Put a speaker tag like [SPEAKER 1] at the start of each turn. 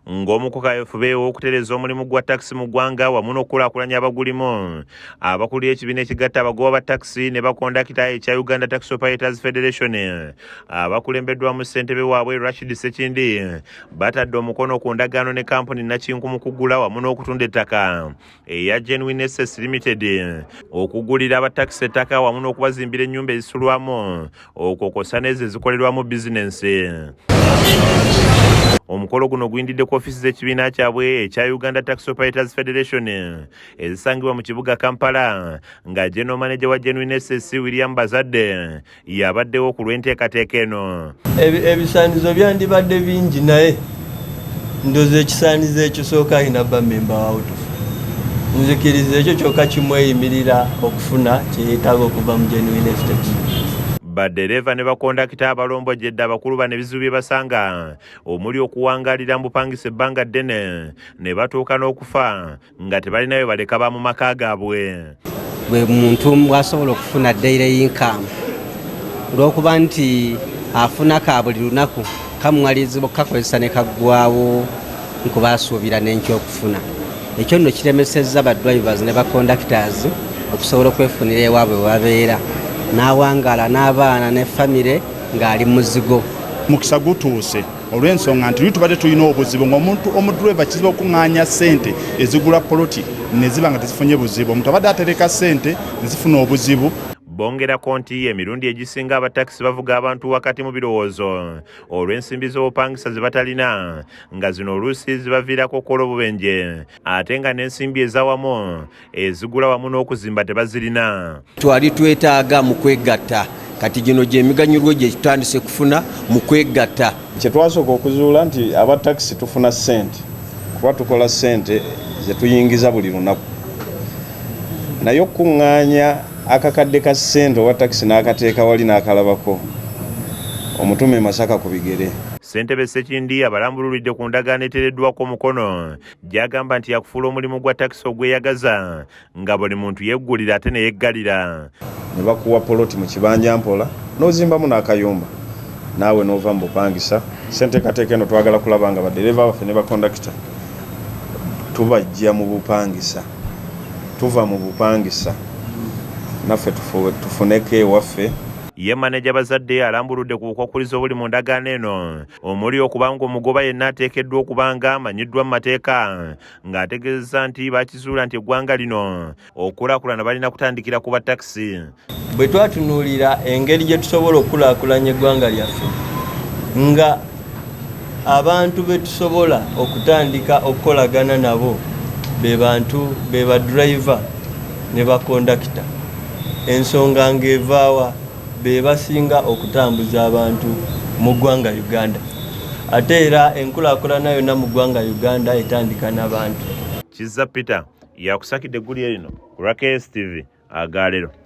[SPEAKER 1] Ng'omu ku kaweefube w'okutereeza omulimu gwa takisi mu ggwanga wamu n'okukulaakulanya abagulimu, abakulira ekibiina ekigatta abagoba ba takisi ne bakondakita ekya Uganda Taxi Operators Federation, abakulembeddwamu ssentebe waabwe Rashid Sekindi, batadde omukono ku ndagaano ne kampuni nakinku mu kugula wamu n'okutunda ettaka eya Genuine SS Limited, okugulira abatakisi ettaka wamu n'okubazimbira ennyumba ezisulwamu, okwo kw'ossa n'ezo ezikolerwamu bizinensi. Omukolo guno guyindidde ku ofiisi z'ekibiina kyabwe ekya Uganda Taxi Operators Federation ezisangibwa mu kibuga Kampala, nga general manager wa Genuine SS William Bazadde yabaddewo ku lw'enteekateeka eno.
[SPEAKER 2] Ebisaanizo byandibadde bingi, naye ndoza ekisaanizo ekisooka alina ba memba wa UTOFU. Nzikiriza ekyo kyokka kimweyimirira okufuna kyeyeetaaga okuva mu Genuine Estates.
[SPEAKER 1] Badereeva ne bakondakita abalombojjedde abakulu bano ebizibu bye basanga, omuli okuwangaalira mu bupangisa ebbanga ddene ne batuuka n'okufa nga tebalinayo baleka ba mu maka gaabwe.
[SPEAKER 3] Bwe muntu bw'asobola okufuna daily income, olw'okuba nti afuna ka buli lunaku, kamuwalirizibwa okukakozesa ne kaggwawo nkuba asuubira n'enkya okufuna. Ekyo nno kiremesezza ba drivers ne ba conductors okusobola okwefunira ewaabwe we babeera, n'awangaala n'abaana ne famire ng'ali muzigo.
[SPEAKER 4] Mukisa gutuuse olw'ensonga nti luli tubadde tulina obuzibu ng'omuntu omudureva kizibu okuŋŋaanya ssente ezigula poloti ne ziba nga tezifunye buzibu. Omuntu abadde atereka ssente ne zifuna obuzibu.
[SPEAKER 1] Bongerako nti emirundi egisinga abatakisi bavuga abantu wakati mu birowoozo olw'ensimbi z'obupangisa ze batalina, nga zino oluusi zibaviirako okukola obubenje, ate nga n'ensimbi ezawamu ezigula wamu n'okuzimba tebazirina.
[SPEAKER 5] Twali twetaaga mu kwegatta, kati gino gyemiganyulwo gye tutandise kufuna mu kwegatta.
[SPEAKER 6] Kye twasooka okuzuula nti aba takisi tufuna ssente kuba tukola ssente zetuyingiza buli lunaku, naye okukuŋŋaanya akakadde ka ssente owa takisi n'akateeka wali n'akalabako omutume Masaka ku bigere.
[SPEAKER 1] Ssentebe Sekindi abalambululidde ku ndagaano eteereddwako omukono, gy'agamba nti yakufuula omulimu gwa takisi ogweyagaza, nga buli muntu yeggulira ate ne yeggalira.
[SPEAKER 6] Ne bakuwa poloti mu kibanja mpola n'ozimbamu n'akayumba, naawe n'ova mu bupangisa. Senteekateeka eno twagala kulaba nga badereeva baffe ne bakondakita tubajja mu bupangisa, tuva mu bupangisa, naffe tufuneko ewaffe.
[SPEAKER 1] Ye maneja Bazadde alambuludde ku bukwakkulizo obuli mu ndagaano eno, omuli okuba nga omugoba yenna ateekeddwa okuba nga amanyiddwa mu mateeka, ng'ategeezezza nti bakizuula nti eggwanga lino okukulaakulana balina kutandikira ku batakisi.
[SPEAKER 2] Bwe twatunuulira engeri gye tusobola okukulaakulanya eggwanga lyaffe, nga abantu be tusobola okutandika okukolagana nabo be bantu be ba driver ne bakondakita, ensonga ng'evaawa be basinga okutambuza abantu mu ggwanga Uganda, ate era enkulaakulana yonna mu ggwanga Uganda etandika n'abantu.
[SPEAKER 1] Kizza Peter yakusakidde eggulire lino ku lwa KSTV agaalero.